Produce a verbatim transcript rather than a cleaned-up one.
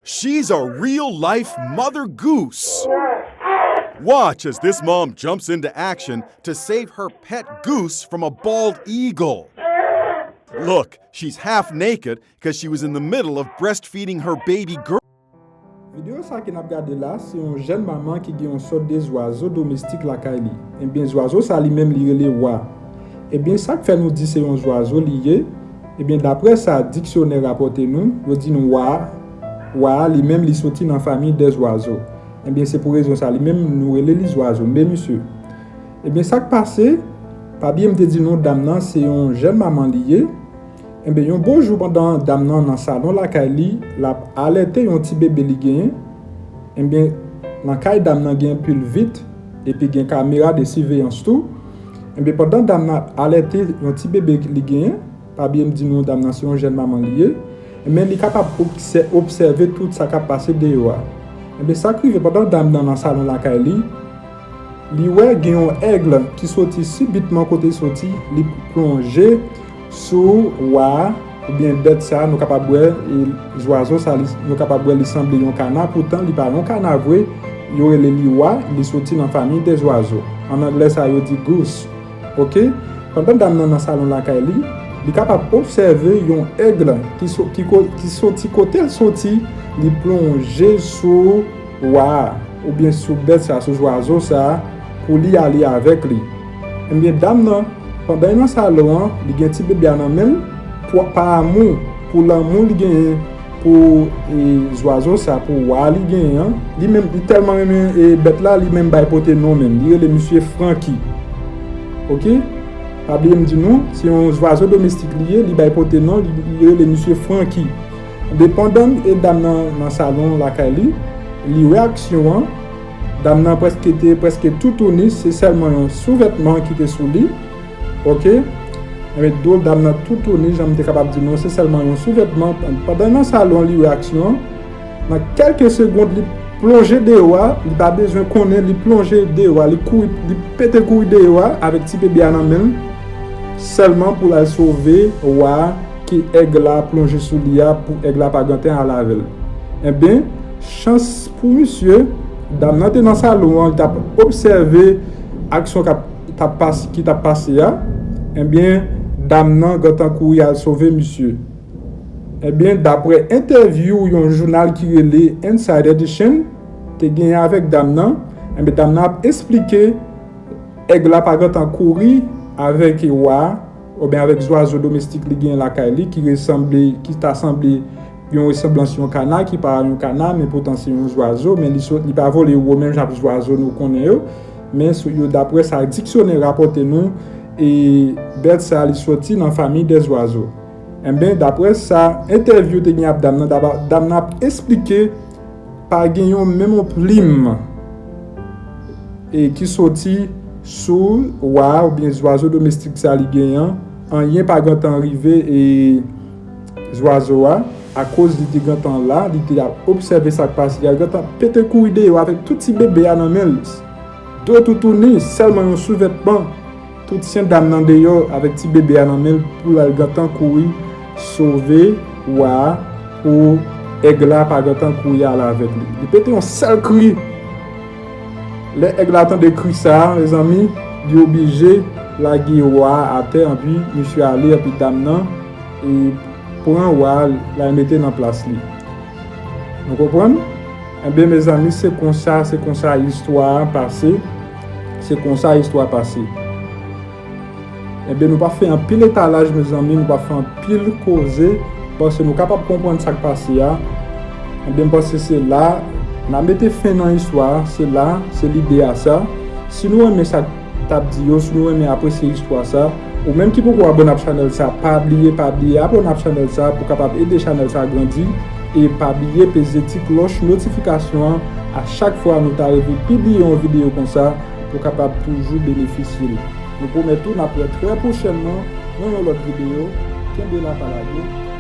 She's a real life mother goose. Watch as this mom jumps into action to save her pet goose from a bald eagle. Look, she's half naked because she was in the middle of breastfeeding her baby girl. Videyo sa ke n ap gade la, se yon jèn manman ki gen yon sòt de zwazo domestik lakay li. Ebyen, zwazo sa li menm li rele wa. Ebyen, sa k fè nou di se yon zwazo li ye? Ebyen, daprè sa diksyonè rapòte nou, yo di nou wa, wa li menm li soti nan fanmi dè zwazo. Ebyen, se pou rezon sa li menm nou rele li zwazo. Men misye, ebyen, sa k pase, pa bliye m te di nou dam nan se yon jèn manman li ye. Enben, yon bon jou pandan dam nan nan salon lakay li, l ap alète yon ti bebe li genyen. Enben, nan kay dam nan gen anpil vit, epi gen kamera de siveyans tou. Enben, pandan dam nan ap alète yon ti bebe li genyen, pa bliye m di nou dam nan se yon jèn manman li ye, enben, li kapab obsè- obsève tout sa k ap pase deyò a. Enben, sa k rive pandan dam nan nan salon lakay li, li wè gen yon èg ki soti sibitman kote l soti, li plonje sou wa a, oubyen bèt sa a, nou kapab wè, e, zwazo sa, li, nou kapab wè li sanble yon kana, poutan li pa yon kana vre, yo rele li wa, li soti nan fanmi dè zwazo. An anglè sa yo di goose. Oke? Pandan dam nan nan salon lakay li, li kapab obsève yon èg ki, so, ki, ko- ki soti kote l soti, li plonje sou wa a, oubyen sou bèt sa, sou zwazo sa, pou li ale avèk li. Ebyen, dam nan, pandan li nan salon an, li gen ti bebe a nan men l, pou, pa amou, pou lanmou li genyen pou, e, zwazo sa, pou wa li genyen an, li menm, li tèlman renmen, e, bèt la, li menm bay pote non menm. Li rele misye Franky. Oke? Pa bliye m di nou, se yon zwazo domestik li ye, li bay pote non, li, li rele misye Franky. Depandan e dam nan nan salon lakay li, li wè aksyon an, dam nan prèske te prèske toutouni, se sèlman yon souvètman ki te sou li. Oke? Enben, do dam nan toutouni, jan m te kapab di nou, se sèlman yon souvètman. Pandan nan salon, li wè aksyon an, nan kèlke segond, li plonje deyò a, li pa bezwen konnen, li plonje deyò a, li kouri, li pete kouri deyò a avèk ti bebe a nan men l, sèlman pou l al sove wa a ke èg la plonje sou li a, pou èg la pa gentan al avè l. Enben, chans pou misye, dam nan te nan salon an, li t ap obsève aksyon k ap, t ap pas, ki t ap pase a. Enben, dam nan gentan kouri al sove misye. Ebyen, daprè entèvyou yon jounal ki rele Inside Edition te genyen avèk dam nan, ebyen, dam nan ap esplike èg la pa gentan kouri avèk wa a, oubyen avèk zwazo domestik li genyen lakay li, ki resanble, ki ta sanble yon resanblans yon kana, ki pa yon kana, men poutan se yon zwazo, men li sot, li pa vole wo menm jan ak zwazo nou konnen yo, men sou yo, daprè sa diksyonè rapòte nou, e bèt sa li soti nan fanmi dè zwazo. Enben, daprè sa entèvyou te gen ap dam nan, dam nan ap esplike pa gen yon menm yon plim e ki soti sou wa a oubyen zwazo domestik sa li genyen an, anyen pa gentan rive e zwazo a, akoz li te gentan la, li te ap obsève sa k pase a, li gentan pete kouri deyò avèk tout ti bebe a nan men l. Do toutouni, sèlman yon souvètman. Tout syen dam nan deyò avèk ti bebe a nan men l pou l al gentan kouri sove wa a pou èg la pa gentan kouri al avèk li. Li pete yon sèl kri. Lè èg la tande kri sa a, mezanmi, li oblije lage wa a atè, anpi misye ale, anpi dam nan e pran wa a, l al mete nan plas li. Nou konprann? Enben, mezanmi, se konsa, se konsa istwa a pase. Se konsa istwa a pase. Enben, nou p ap fè anpil etalaj, mezanmi, nou p ap fè anpil koze, paske nou kapab konprann sa k pase a. Enben, m panse se la n a mete fen nan istwa a, se la, se lide a sa. Si nou renmen sa k t ap di yo, si nou renmen apresye istwa sa, ou menm ki poko abòne ak chanèl sa, pa bliye, pa bliye abòne ak chanèl sa pou kapab ede chanèl sa grandi. E pa bliye peze ti klòch notifikasyon an a chak fwa nou ta rive pibliye yon videyo konsa pou kapab toujou benefisye l. Nou pwomèt ou n ap wè trè pwochènman nan yon lòt videyo. Kenbe la, pa lage.